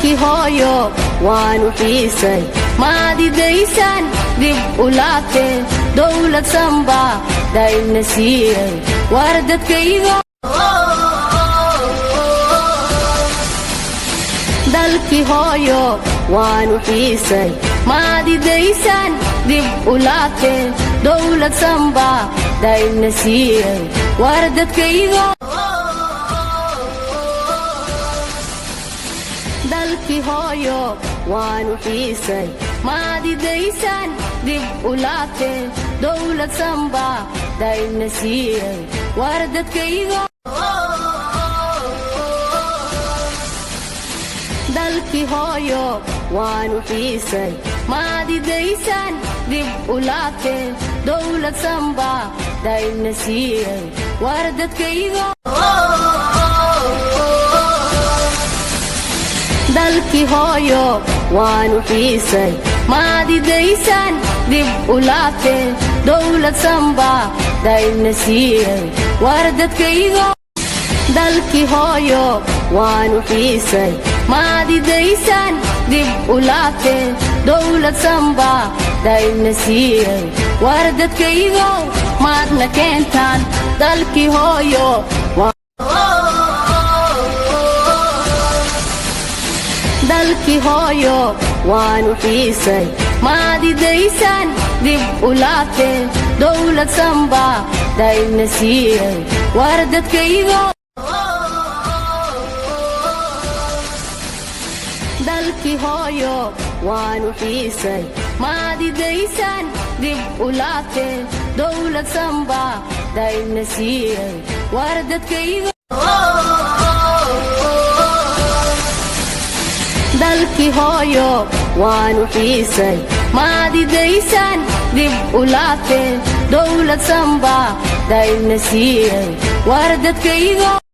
Dalkii hooyo waanu xiisay, maad idaysaan dib u laabtee? Dowlad sanba dayna siiyey, war dadkaygo. Dalkii hooyo waanu xiisay, maad idaysaan dib u laabtee? Dowlad sanba dayna siiyey, war dadkaygo. Dalkii hooyo waanu xiisay, maad idaysaan dib u laabtee? Dowlad sanba dayna siiyey, war dadkaygo. Dalkii hooyo waanu xiisay, maad idaysaan dib u laabtee? Dowlad sanba dayna siiyey, war dadkaygo. Dalkii hooyo waanu xiisay, maad idaysaan dib u laabtee? Dowlad sanba dayna siiyey, war dadkaygo. Dalkii hooyo waanu xiisay, maad idaysaan dib u laabtee? Dowlad sanba dayna siiyey, war dadkaygo, maadna keentaan dalkii hooyo. Dalkii hooyo waanu xiisay, maad idaysaan dib u laabtee? Dowlad sanba dayna siiyey, war dadkaygo. Dalkii hooyo waanu xiisay, maad idaysaan dib u laabtee? Dowlad sanba dayna siiyey, war dadkaygo. Dalkii hooyo waanu xiisay, maad idaysaan dib u laabtee? Dowlad sanba dayna siiyey, war dadkaygo.